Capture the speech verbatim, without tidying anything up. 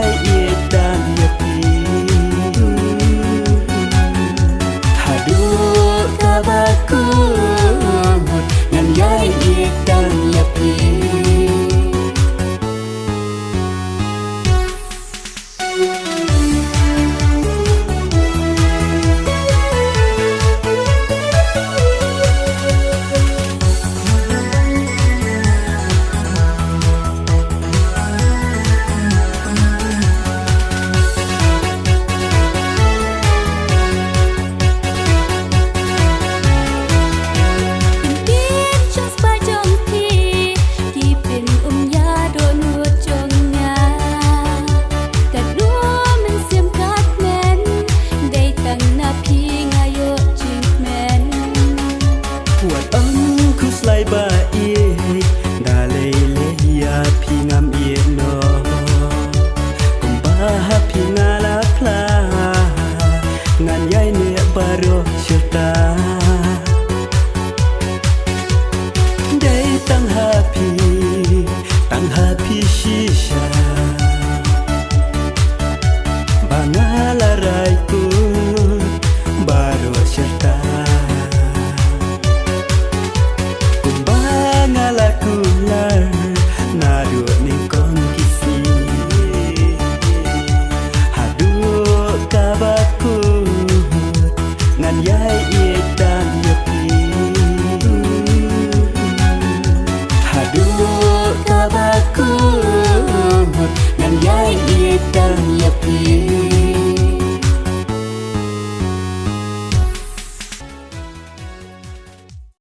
Ïeit tang ïa phi. Haduh kaba kut ngan ïai ïeit tang ïa phi. Wat ong khuslai ba ïeit, da lei lei ïa phi ngam ïeit noh. Kumba ha phi nga la phla, ngan ïai neh baroh